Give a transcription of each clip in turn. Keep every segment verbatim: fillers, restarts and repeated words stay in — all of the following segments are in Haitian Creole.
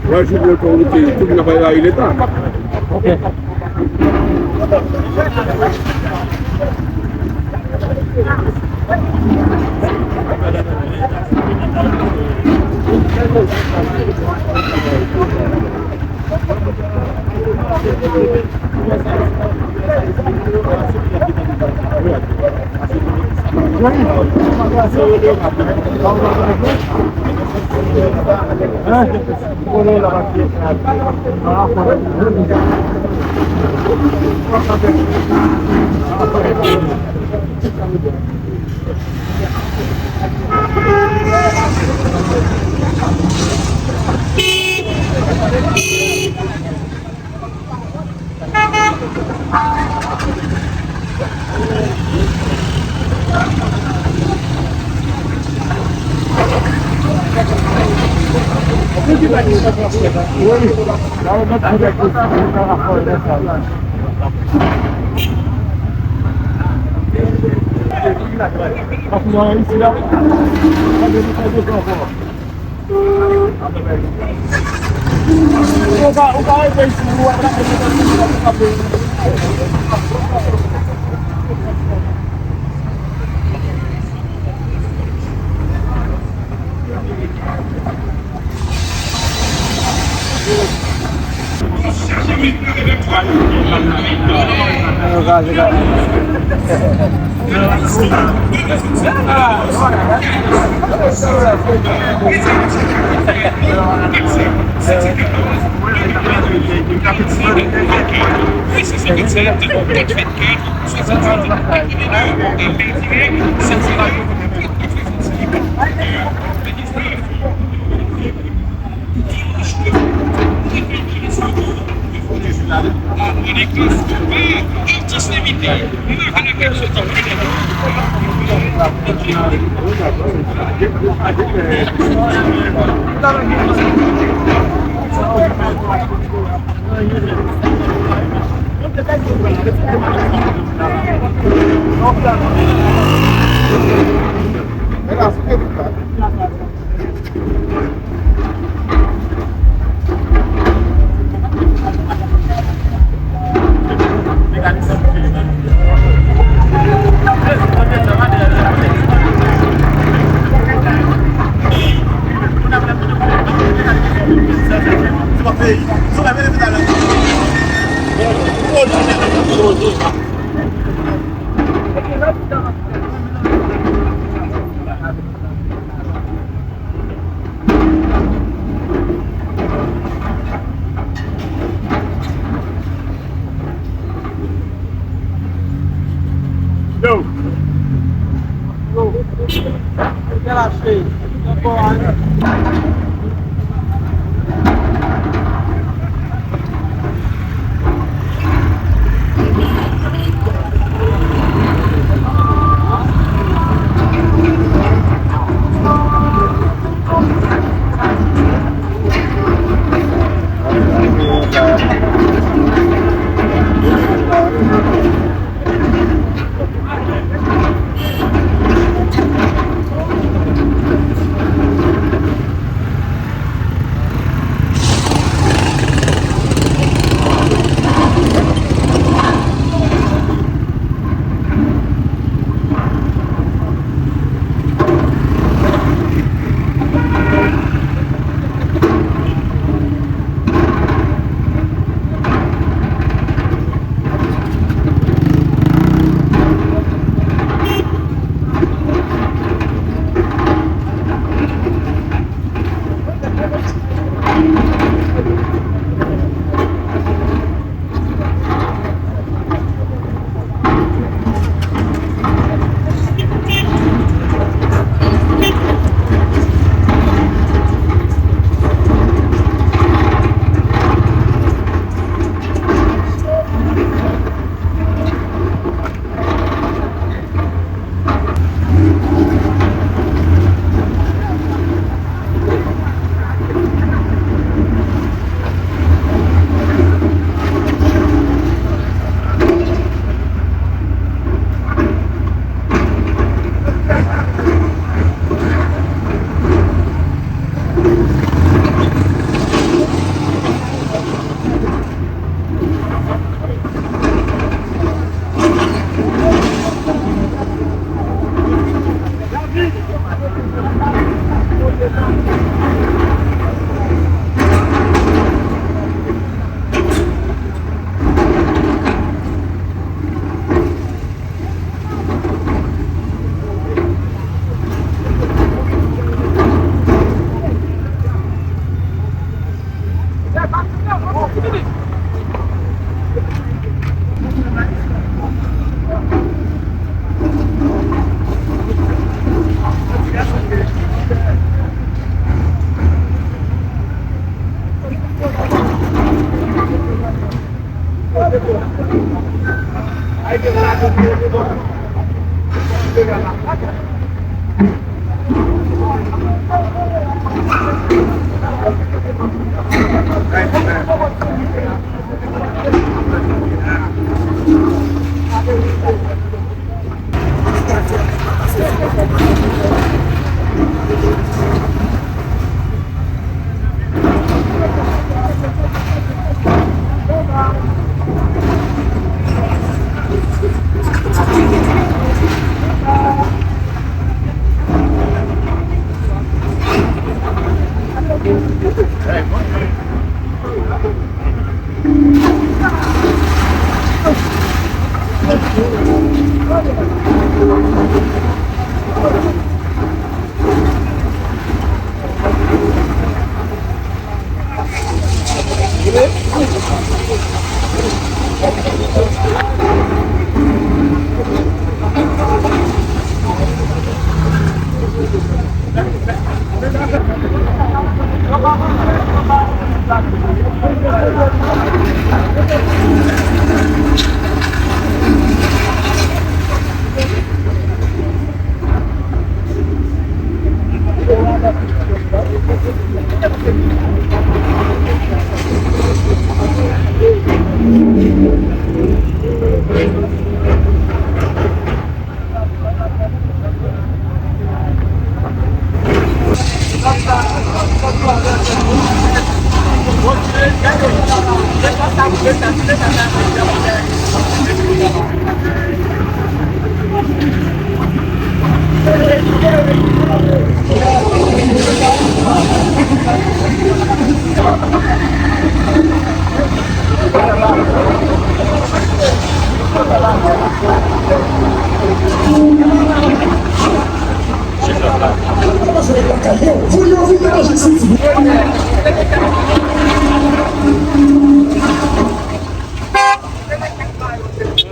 Wè, jounen otorite, tout moun ap rayi Leta. Ok. Yo. Yo. Yo.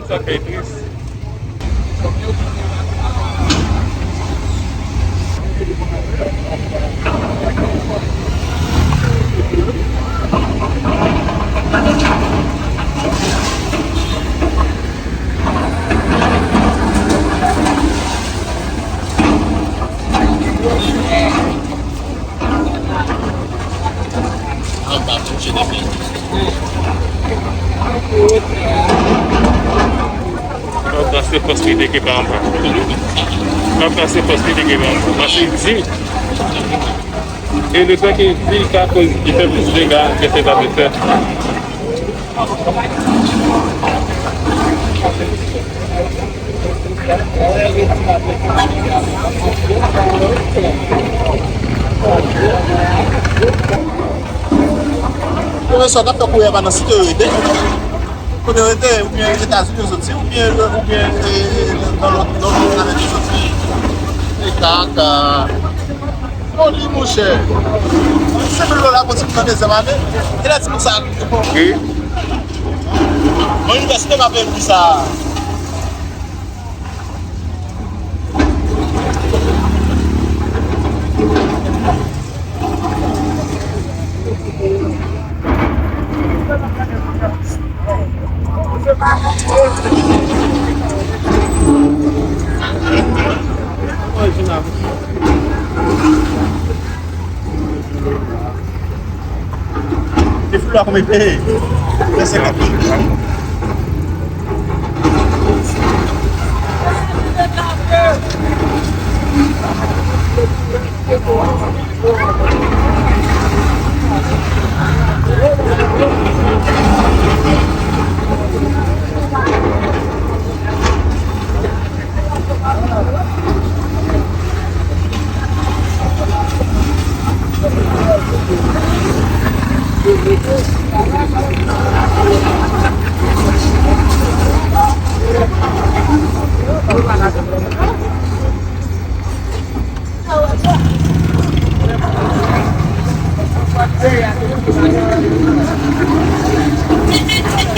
Sa fè tris. Anba, manje depi. Anba, se fòs li te gen pa anba. Anba, se fòs li te gen pa anba. Paske di, e le fè ke di ka koz ki fè plis dega ke se ta te fè. Premye sa w t ap fè kouri a pa nan site yo rete. Kote yo rete, oubyen Etazini yo soti, oubyen, oubyen, e, nan lòt, lòt planèt yo soti. E kaka. Foli, monchè. Senk mil dola pou timoun nan dezyèm ane. E lè timoun sa a, wi. Nan inivèsite pa peye pri sa a. Te fou la konbyen peye? Mwen senkant mil.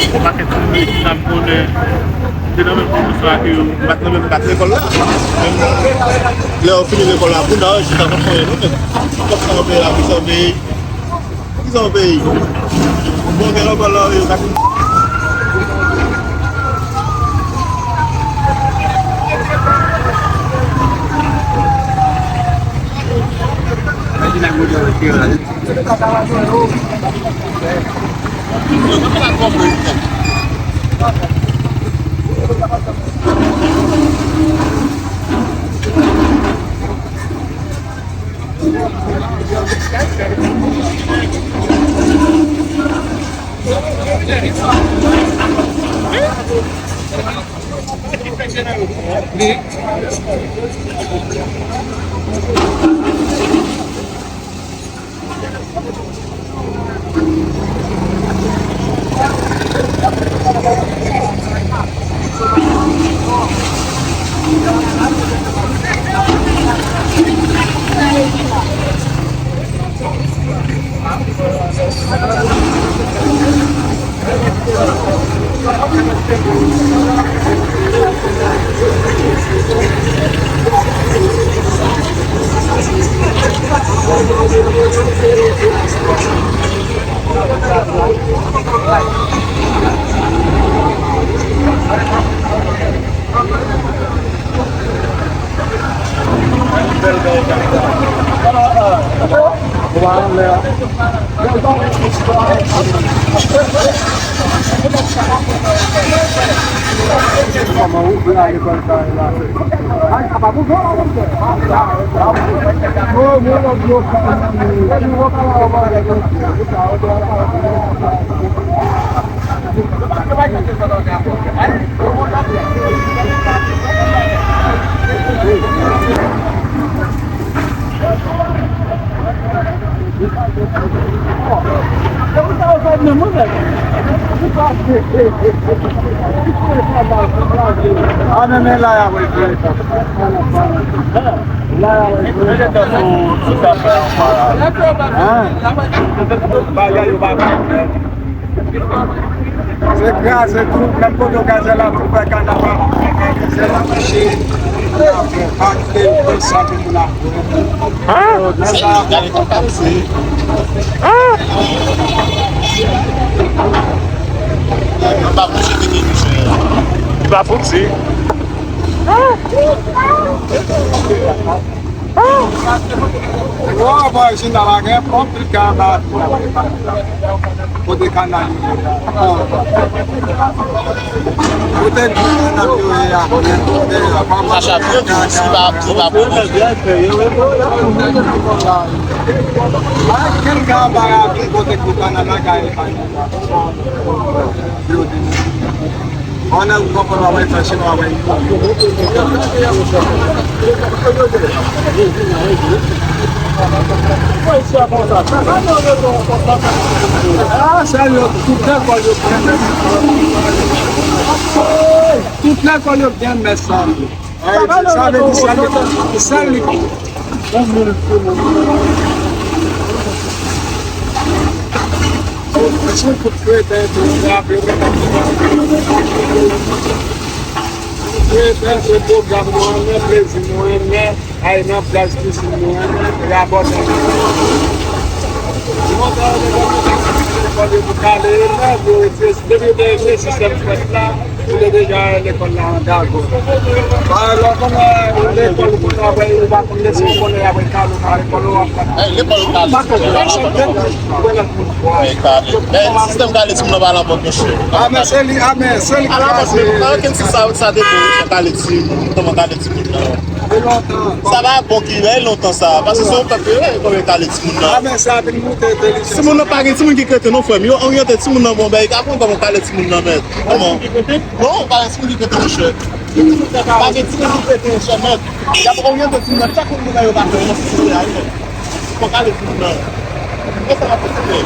Yon pakèt moun ki t ap konnen se nan menm kondisyon ak yo, bat nan menm kat lekòl la. Menm lè yo fini lekòl la, moun nan yo chita nan konyen nou menm. Kòm sa yo peye la, pou sa yo peye. Poukisa w peyi? Bon, gen lòt bò la, yo ka fin. Ah, men, men la, y ap jwe. La, y ap jwe. Hein? Bagay yo pa fè. Se kraze tou, menm kote w gazè la tou fè kanaval. Se la mouche. Ak de sa pou moun ap. Hein? Gade kontak se. Hein? Li pa fouti. Li pa fouti. Hein? Wè, bò, Jina la gen anpil kanaval. Kote kanal yo ye la. Kote kanal yo ye a. Chacha, byen di, si pa, si pa pou manje. Gen kanal la, gen kote pou kanal la, gen kanal la. Yo di. An nan ou konprann w ap fè chinwa wè. Ah, sa yo, tout lekòl yo byen mèt. Tout lekòl yo byen mèt sa. Sa vle di sèl li, sèl li. Yon kout kreten tou, se ap yo. Kreten se pwogram nou renmen, plezi nou renmen, ay nan plaj pisin nou renmen, rabòt nou renmen. Lekòl yo pou kale elèv yo, etidyan, depi yo te ese sistèm fèt la, yo te deja lekòl la an gago. Ba lè w konn wè lekòl ou konn wè, ou pa konn lese, ou konnen apre kale, ou pa lekòl ou ap. Ey, lekòl ou kale. Ou pa konn wè. Men sistèm kale timoun nan pa la mòd, monchè. Ah, men se li, ah, men se li ki kraze. Ala mòd, men pa okenn ti sa, sa depi, jan kale timoun, kòman kale timoun nan. Sa pa bon ki lè lontan sa, paske se yon pèp yo, kòman yo kale timoun nan. Ah, men sa vin moute entèlijans. Timoun nan pa gen timoun ki kreten non, frè m. Yo oryante timoun nan bon, ben, yo ka konn kòman kale timoun nan, men. Kòman? Non, pa gen timoun ki kreten, monchè. Pa gen timoun ki kreten, monchè, men. Y ap oryante timoun nan, chak moun nan yo pa fè yon sosete a, men. Fò kale timoun nan. E sa va kontinye.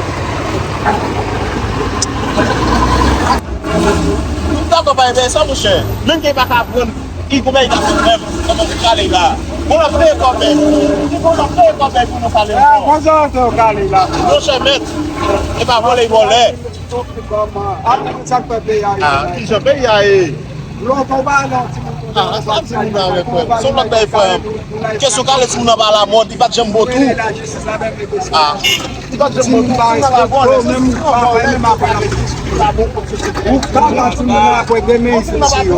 Tout dakò pa enterese, monchè. Menm ke pa ka aprann. Ki konbyen li ta fè menm? Kòman pou kale la? Bon, l ap peye kòb, men. Ki bon, l ap peye kòb, men, pou nou kale ankò. Konsa w kale la. Monchè, mèt, e pa vòlè, vòlè. Ah, sa k fè peyi a ye. Ah, ki jan peyi a ye? Lontan w pa nan timoun. Ah, sa timoun nan avèk, frè m. Se yon lòt bagay, frè m. Kesyon kale timoun nan pa la mòd, li pa t janm bon tou. Ah. Timoun pa respekte yo, menm papa yo, menm matant yo ap diskite. Ou pa ba timoun nan apre demen, se si yo.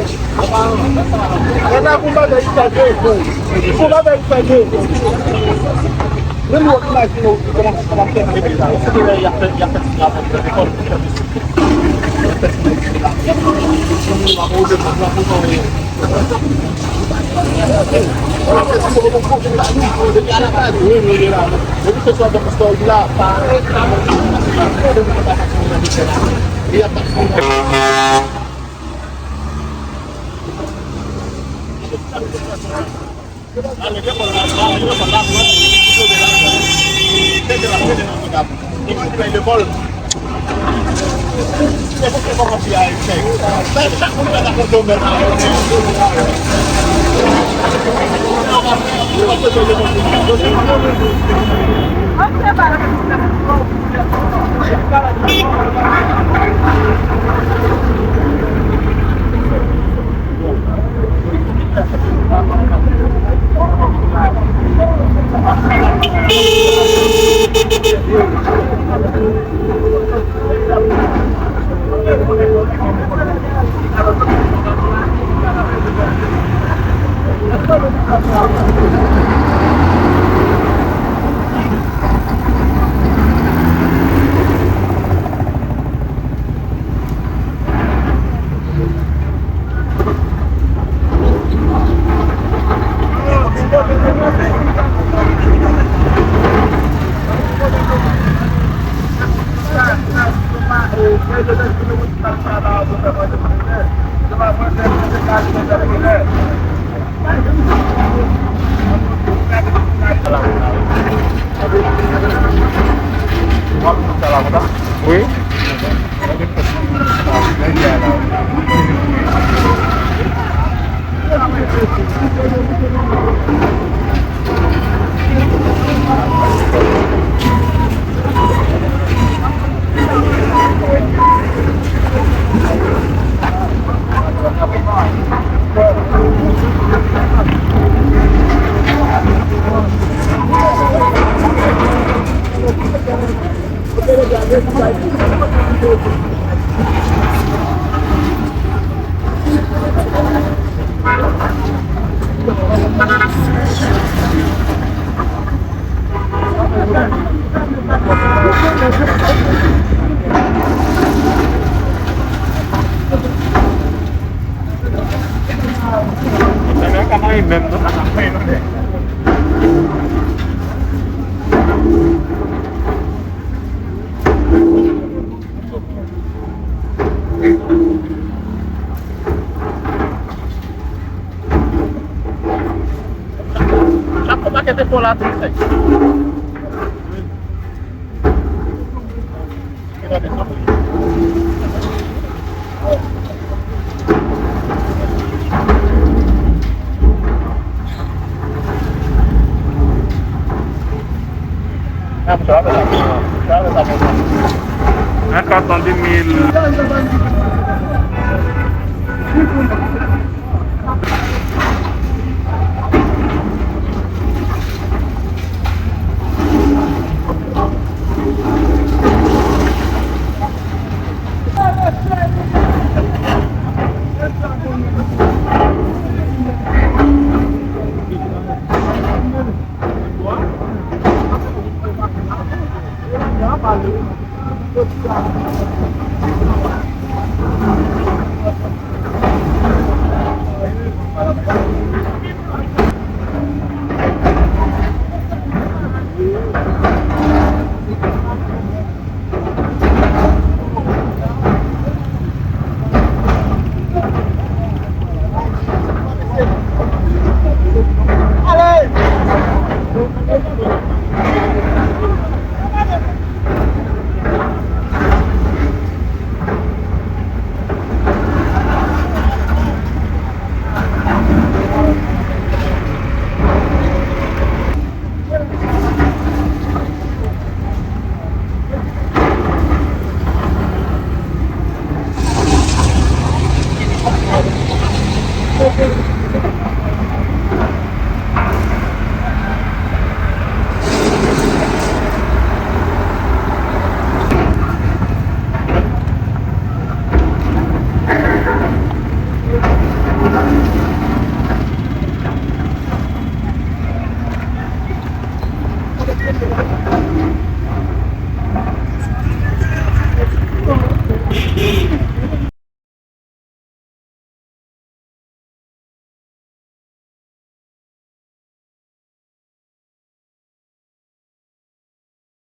Gade la pou bagay sa de kou. Pou bagay sa de kou. Men nou imajine w kòman, kòman fè nan peyi sa. Ou se lè y ap fè, y ap fè ti travay nan lekòl. Wi. Chapo pakèt efò la, ti sèk. Yon katon de mil.